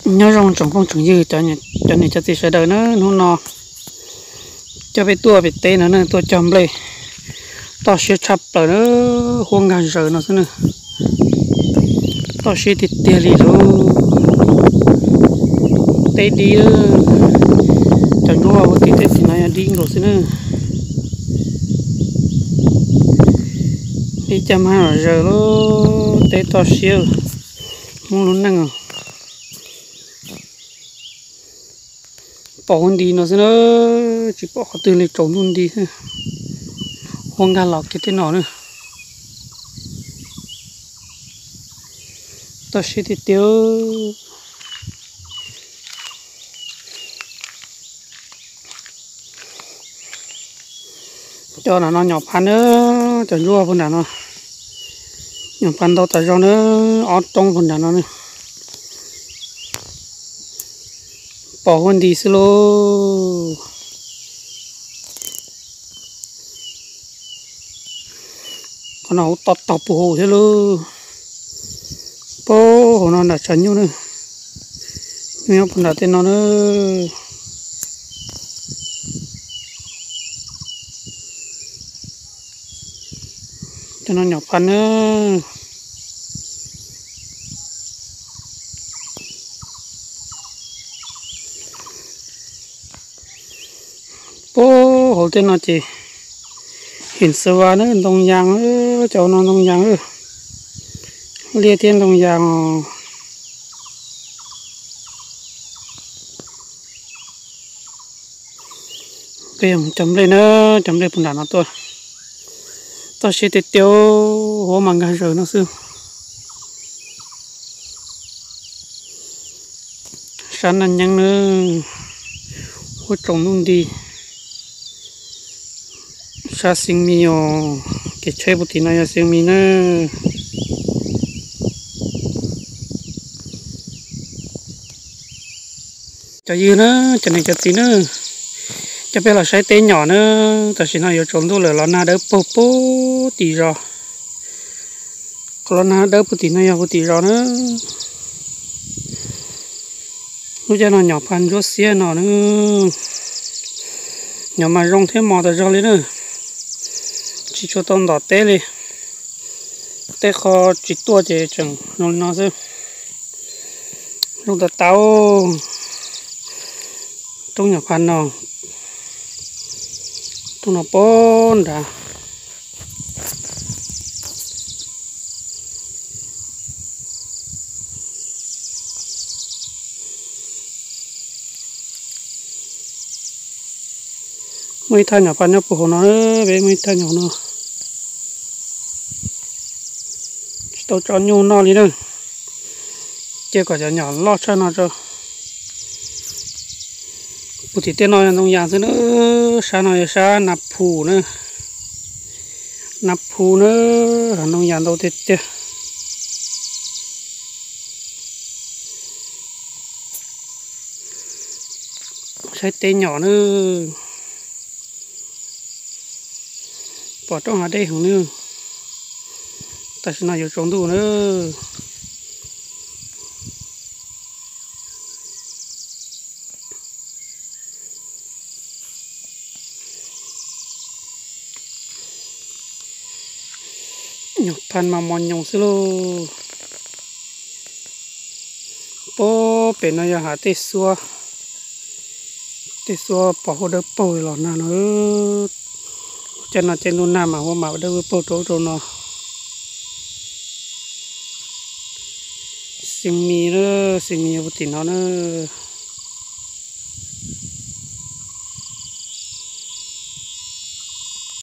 Nyob zoo tsoom phooj tsoom ywg, cov niam cov txiv sawv daws na, hnub no coj peb tuaj pem teb no ne, tuaj cog nplej. Toj siab tshaj plaws na, huab nkag zaws no xwb na. Toj siab tiag tiag li lauj. Teb dib, cov ntsuab ua tim teb tim no yog dib nkaus xwb na. Dib caj mab zaws lauj, teb toj siab, Hmoob lub neej. Pom huab nti no xwb na, tsis pom qhov twg li, tsaus ntuj nti xwb. Huab nkag los kiag tej no na. Toj siab tiag tiag. Cov nram no nyom phav na, cov ntsuab puag nram no nyom phav ntau tas zog na, ob roob puag nram no na. Pom huab nti xwb lauj. Qhov no hauv toj tog puag hauv thiab lauj. Puag hauv no nram tshav nyuj na, nyuj nyob puag nram tej no na. Cov no nyom phav na. Puag hauv tej no ces him xav vas na, ntoo yas, cov no ntoo yas, liaj thiab ntoo yas os. Peb cog nplej na, cog nplej puag nram no tuaj. Toj siab tiag tiag, huab mas nkag zaws no xwb. Sab Naj Nyeeb na, huab tsaus ntuj nti. Sab Xeev Mis os, kev tsheb puag tim no yog Xeev Mis na. Cov ywg na, cov niam cov txiv na, coj peb los saib teb nyom na. Tam sim no yuav tsaus ntuj lawm, los nag dawb paug puag tim zos. Qhov los nag dawb puag tim no yog puag tim zos na. Lub caij no nyom phav ntsuab xiab no na, nyom mas zoo thiab mos tas zog li na. Tsis tshua tau ntom teb li. Tej qho tsis tuaj ces tseem zoo li no xwb. Zoo tas tas. Roob nyom phav no, roob no puag nrad. Muaj ib thaj nyom phav nyob puag hauv no, peb muaj ib thaj nyom no. Tsis tau tso nyuj noj li na. Cia kom cov nyom loj tshaj no tso. Puag tim tej no yog ntoo yas xwb na. Sab no yog sab Nas Phus na. Nas Phus na, ntoo yas ntau tiag tiag. Saib teb nyom na. Pom roob hav dej heev na. Tam sim no yuav tsaus ntuj na. Nyom phav mas mos nyoos xwb lauj. Puag pem no yog hav tej xuab, tej xuab pos huab dawb paug los nag no. Caij no caij ntuj nag mas huab mam dawb paug rau rau no. Xeev Mis na, Xeev Mis puag tim no na.